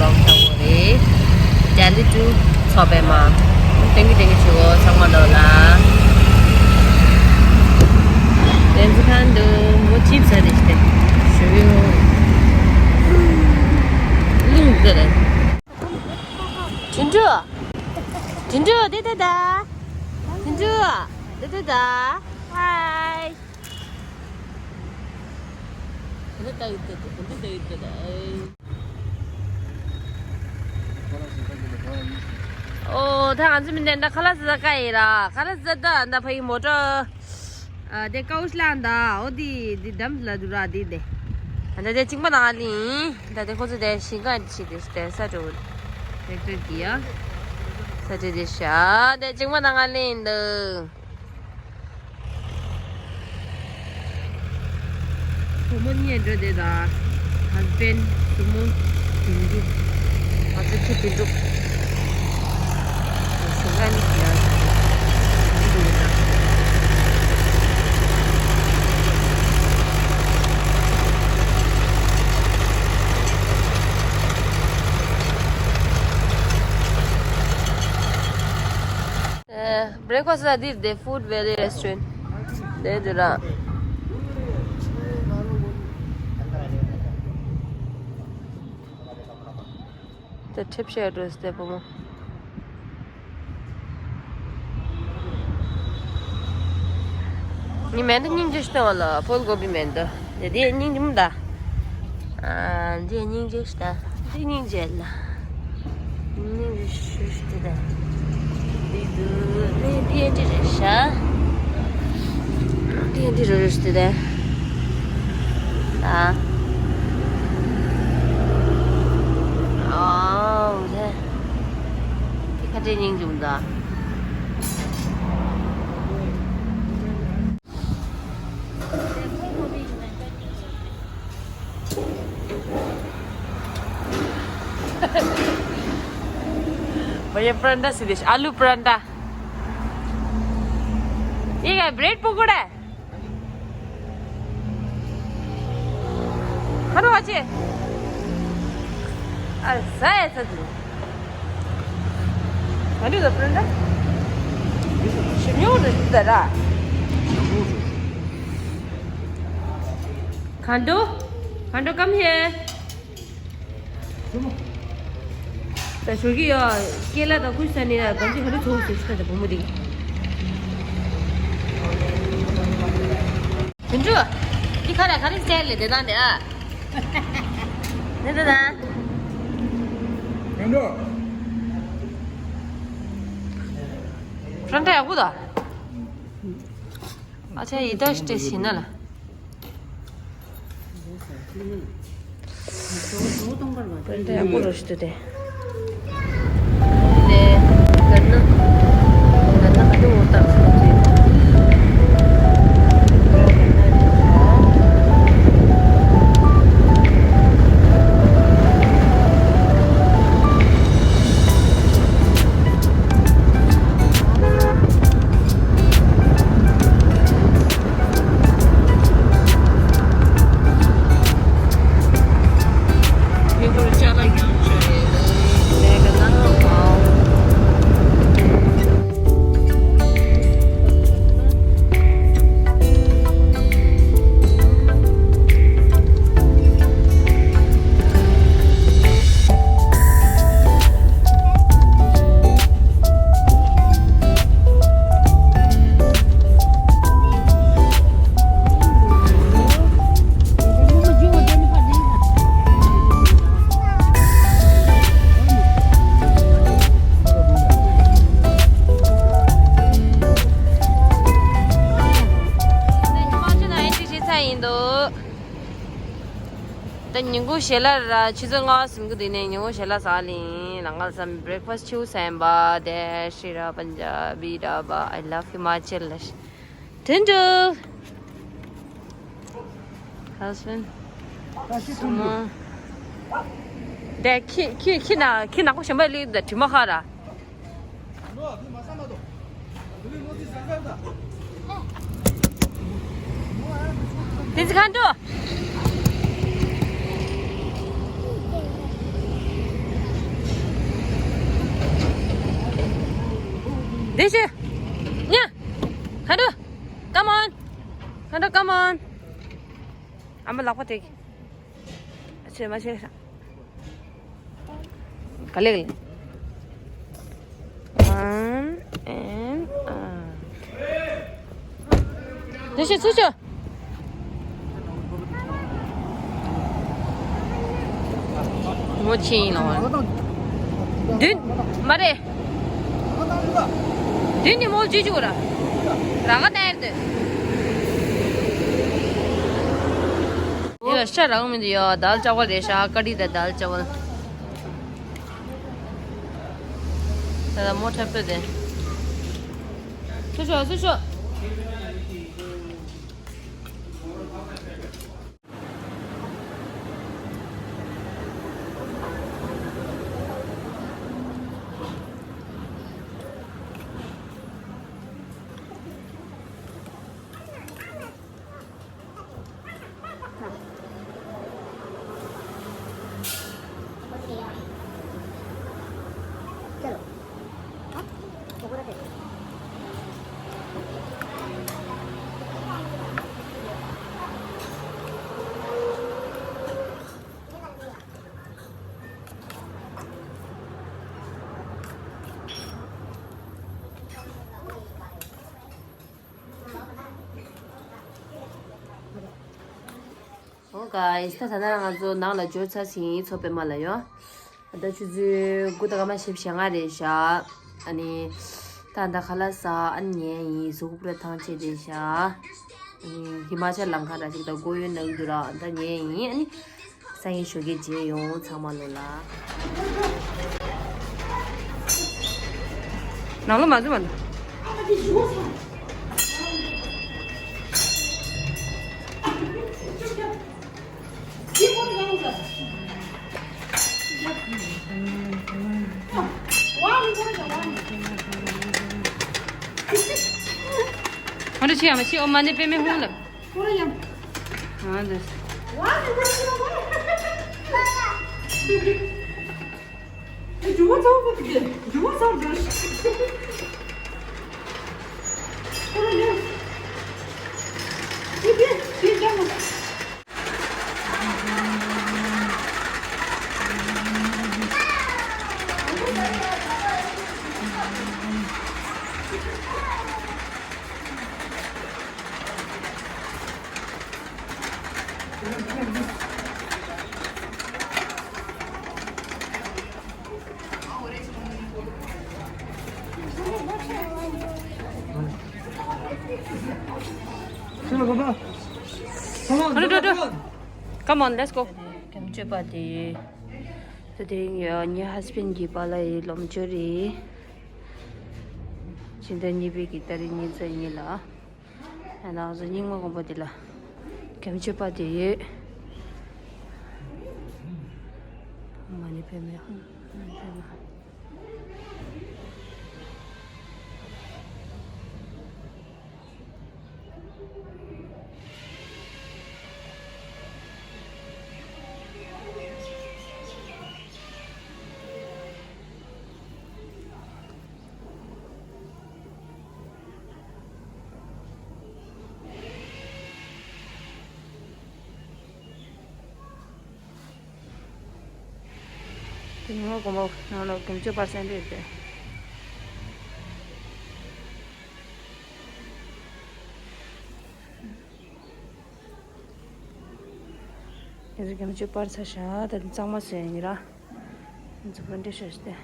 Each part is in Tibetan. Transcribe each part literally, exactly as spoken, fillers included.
ལོག་ཆགས་པོ་རེད། ཇ་ལི་ཀྲུ་ཚོགས་པའི་མ། ཏེང་གི་ཏེང་གི་ཆུ་བོ་ཚང་མ་ལོ་ལ། དེ་ཚོ་ཁ་འདུག་མོ་ཅིབ་ཟ་རེད་ཤི་ཏེ། ཞུ་ཡོ། ལུང་དེ་རེད། དྲིན་དྲུ། དྲིན་དྲུ་དེ་དེ་ད། དྲིན་དྲུ་དེ་དེ་ད། ཧའི། དེ་དེ་ད་ཡིན་དེ་དེ་དེ་དེ་ད་ཡིན་དེ་ད། ཨོ། ད་ང་ཚོ་མི་འདི་འདྲ་ཁ་ལག་ཟ་ས་ག་ཡིན་ར། ཁ་ལག་ཟ་ད་འདི་ཕ་ཡི་མོ་ཊ། ཨ། དེ་ཀའུ་ཤི་ལ་འདི་ཨོ་དེ་དེ་འདམ་ལ་འདུག་ར་དེ་དེ། ཨ། ད་དེ་གཅིག་མ་ནང་ལ་ཡིན། ད་དེ་ཁོ་ཚོ་དེ་ཞིང་ཁ་ཞིག་དེ་དེ་ས་འགྲོ། ཊེག་ཊར་གི་ཡ། ས་འགྲོ་དེ་ཤ་དེ་གཅིག་མ་ནང་ལ་ཡིན་འདུག་བུ་མོ་གཉིས་འགྲོ་དེ་དང་། ཧ་སི་བྷེན་ཌི། བུ་མོ་བདུན་ཅུ། ང་ཚོ་ཁྱི་བདུན་ཅུ། ཞིང་ཁ་ནི་ཡང་འགྲོ་དེ་དང་། Breakfast is at the Food Valley restaurant. There you are. The trip share was there, Pomo. ཉི་མ་འདི་སྙིང་རྗེ་ཞིག་བལྟ་བ་ལ། ཕུལ་གོ་བི་མེ་འདི། འདི་སྙིང་རྗེ་མོ་ད། ཨ། འདི་སྙིང་རྗེ་ཞིག་ད། འདི་སྙིང་རྗེ་ལ། སྙིང་རྗེ་ཞིག་ད། འདི་འདི་འདི་འདི་རེད་ཤག་འདི་འདི་རེད་ཞིག་ད། ཨ། ཨའོ་ད། འདི་ཁ་ཏྲེ་སྙིང་རྗེ་མོ་ད། भैया परांठा सीधे आलू परांठा। ये क्या ब्रेड पकौड़ा है? खानु बाचे? अरे सही है सच में। खानु तो परांठा। शिमला तो इधर आ। खांडो, खांडो come here. ད་ཞོགས་ཀྱི་ཡོ། སྐེ་ལ་དང་ཁུ་ས་ནི་ལ་དམ་ཅི་ཧ་ལུ་ཚོ་ཟེར་ཤི་ད་བུ་མོ་དེ། དུད་འགྲོ། འདི་ཁ་ར་ཁ་རི་སྟེ་ལེ་དེ་དང་དེ་ཨ། དེ་དེ་དང་། དུད་འགྲོ། ཧྲན་ཏ་ཡག་པོ་ད། ཨ་ཅག་ཡི་དྭགས་སྤྲད་ཤི་ན་ལ། ད་ཉིན་གུང་ཞལ་ལག་ར་ཆུ་ཚོད་ལྔ་ཟིན་གི་དེ་ནས་ཉིན་གུང་ཞལ་ལག་ཟ་ལིན་ལ་ང་ལ་བསམ་breakfast ཆུ་སེམས་པ་དེ་ཤི་ར་པན་ཇ་བི་ར་བ། I love Himachal. དུད་འགྲོ། Husband. སུ་མོ། དེ་ཁྱི་ཁྱི་ཁྱི་ན་ཁྱི་ནག་པོ་གཞན་པ་ལི་དེ་དྲི་མ་ཁ་ར། དེ་ཚི་ཁ་འགྲོ། ཏག་པ་དེ། ཆེ་མ་ཆེ། ག་ལེ་ག་ལེ། One and uh. དེ་ཤི་ཚུ་ཤོ། མོ་ཆེ་ཡིན་ལ་བ། བདུན། མ་རེད། བདུན་ནི་མོ་ལ་བཅུ་བཅུ་གོ་ར། ར་ག་ནར་དུ། ཡ་ཤ་རག་མི་འདུག་ཡ། དལ་ཅ་བལ་རེད་ཤག་ཀ་ཏི་དང་དལ་ཅ་བལ། ད་ད་མོ་འཁྲབ་སྟོད་དེ། སུ་ཤོག་སུ་ཤོག་ཨོ་གྷའི་སི། ད་ད་ནང་ང་ཚོ་ནང་ལ་འབྱོར་ཚར་ཟིན། མཚོ་པད་མ་ལ་ཡོད། ད་ཆུ་ཚོད་དགུ་དང་སྐར་མ་བཞི་བཅུ་ཞེ་ལྔ་རེད་ཤག་ཨ་ནི་ད་ད་ཁ་ལག་ཟ། ཨ་ནི་ཉལ་ཡིན། གཟུགས་པོ་ཐང་ཆད་བསྡད་ཤག་ཨ་ནི་ཧི་མ་ཅལ་ལམ་ཁ་འདྲ་ཞིག་ད་སྒོ་ཡོད་ནང་དུ་ར་ད་ཉལ་ཡིན། ཨ་ནི་སང་ཉིན་ཞོགས་ཀས་མཇལ་ཡོང་། ཚང་མ་ལོ་ལ། ནང་ལོ་མ་འཛུལ་བ་ན། ང་ཚོ་ཆེ་ཡང་མ་ཆེ། ཨོ་མ་ནི་པེ་མེ་ཧུང་ལ། ཨ་འདི། Come on, let's go. སྐྱབས་བཅོལ་པ་དེ། ད་དེ་རིང་ཡ་ངའི་ཧ་སི་བྷེན་གྱི་པཱ་ལགས་ཡི་ལོ་མཆོད་རེད། ཕྱི་ཟླ་གཉིས་པའི་གི་ཏ་རིག་ཉི་ཤུ་རྩ་གཉིས་ལ། ཡང་ན་ང་ཚོ་རྙིང་མ་དགོན་པ་འདི་ལ་སྐྱབས་བཅོལ་པ་དེ་ཡོད། མ་ཎི་པདྨེ་ཧཱུྃ། མ་ཎི་པདྨེ། དེ་ཉིན་མོ་དགོང་མོ་ནང་ལ་སྐྱབས་བཅོལ་པ་སེམས་པའི་དེ། ཡ་ཟི་སྐྱབས་བཅོལ་པར་ཚ་ཤ་ད་གཙང་མ་བཟོས་ཡིན་ར། འཛུགས་པ་འདྲེ་ཤ་ཤ་སྟེ།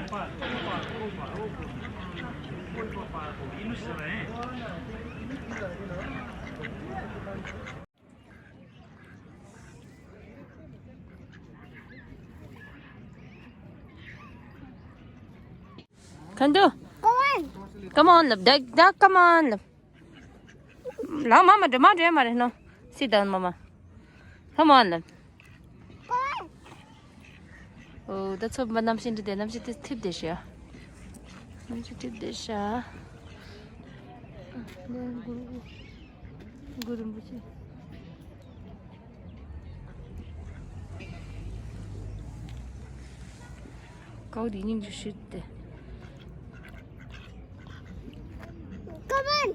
Can do. Come on. Come on, love. Duck, duck, come on, love. ལགས་མ་མ་འགྲོ་མ་འགྲོ་མ་རེད་ནོ། Sit down, mama. Come on, love. ཨོ་ད་ཚོ་མ་གནམ་གཤིས་འདི་དེ་གནམ་གཤིས་དེ་ཐིབས་བསྡད་ཤག་གནམ་གཤིས་ཐིབས་བསྡད་ཤག་གུ་རུ་གུ་རུ་རིན་པོ་ཆེ། ཀའོ་དེ་སྙིང་རྗེ་ཤོས་དེ། ཀ་མན།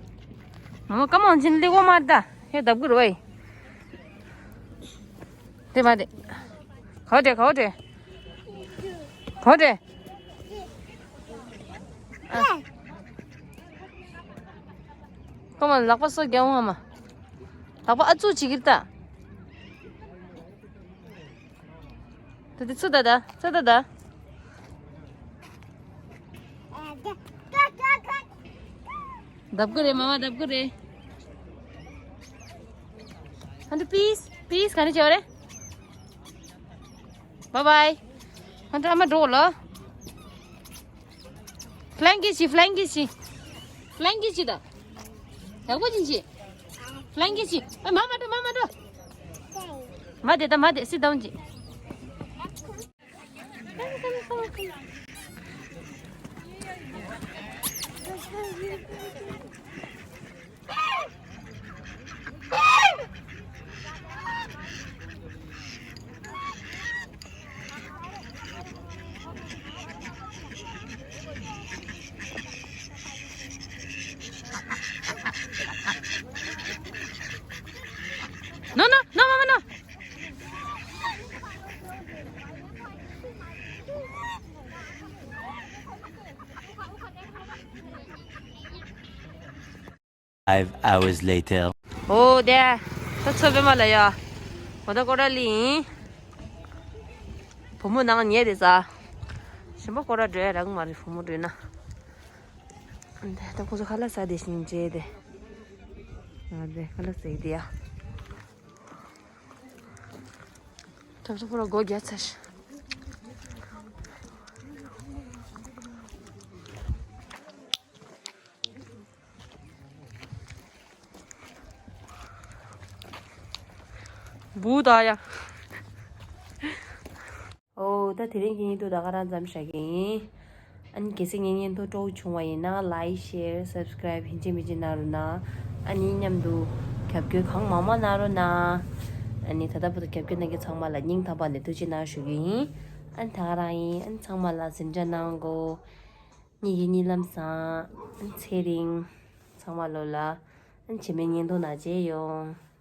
མ་མ་ཀ་མན་ཅིན་ལི་གོ་མ་ད་ཧེ་ལྡབ་གུ་རུ་བའི། དེ་མ་དེ། གའོ་དེ་གའོ་དེ། གའོ་དེ། ཀ་མན་ལག་པ་སོ་རྒྱག་འོང་ཨ་མ། ལག་པ་ཨ་ཙུག་བྱེད་ཀྱི་རེད་ད། ད་དེ་ཚུར་ད་ད་ཚུར་ད་ད། ལྡབ་གི་རེད་མ་མ་ལྡབ་གི་རེད། ཧན་དུ་པིས་པིས་ག་ནས་བྱས་པ་རེད། Bye bye. ཧན་དུ་ཨ་མ་འགྲོ་ལོ། ཕ་ལན་ཀི་ཤི་ཕ་ལན་ཀི་ཤི། ཕ་ལན་ཀི་ཤི་ད། ཡག་པོ་ཅིག་ཤི། ཕ་ལན་ཀི་ཤི། ཨ་མ་མ་འགྲོ་མ་མ་འགྲོ། མ་དེ་ད་མ་དེ་སི་ཏོང་ཅིག No, no, no, mama, no. Five hours later. ཨོ་དེ། ད་ཚོ་པད་མ་ལ་ཡ། འོ་ད་ཀོ་ར་ལི་ཡིན། བུ་མོ་ནང་ཉལ་དེ་ཟ། གཞན་པ་ཀོ་ར་འགྲོ་ཡ་རག་མ་རེད་བུ་མོ་འགྲོ་ན། དེ་ད་ཁོ་ཚོ་ཁ་ལག་ཟ་དེ་བཞིན་བྱས་དེ། ཨ་དེ་ཁ་ལག་ཟ་ཡི་དེ་ཡ། ཐབ་ཚོ་ཕོ་ར་སྒོ་རྒྱག་ཚར་ཤག་བུ་ད་ཡ། ཨོ་ད་དེ་རིང་གི་ཉིན་ཐོ་ད་ག་རང་ཙམ་བཞག་གི་ཡིན། ཨ་ནི་གལ་སྲིད་ངའི་བརྙན་ཐུང་སྤྲོ་བོ་བྱུང་བ་ཡིན་ན་like share subscribe ཧིན་ཅི་མིན་ཅི་གནང་རོགས་གནང་། ཨ་ནི་མཉམ་དུ་རྒྱབ་སྐྱོར་གང་མང་མང་གནང་རོགས་གནང་། ཨ་ནི་ད་ལྟ་བར་དུ་རྒྱབ་སྐྱོར་གནང་མཁན་ཚང་མ་ལ་སྙིང་ཐག་པ་ནས་ཐུགས་རྗེ་གནང་ཞུ་རྒྱུ་ཡིན། ཨ་ནི་ད་ག་རང་ཡིན། ཨ་ནི་ཚང་མ་ལ་གཟིམ་འཇགས་གནང་གོ། ཉིན་གྱི་གཉིད་ལམ་བཟང་། ཨ་ནི་ཚེ་རིང་། ཚང་མ་ལོ་ལ། ཨ་ནི་རྗེས་མའི་བརྙན་ཐུང་ནང་མཇལ་ཡོང་།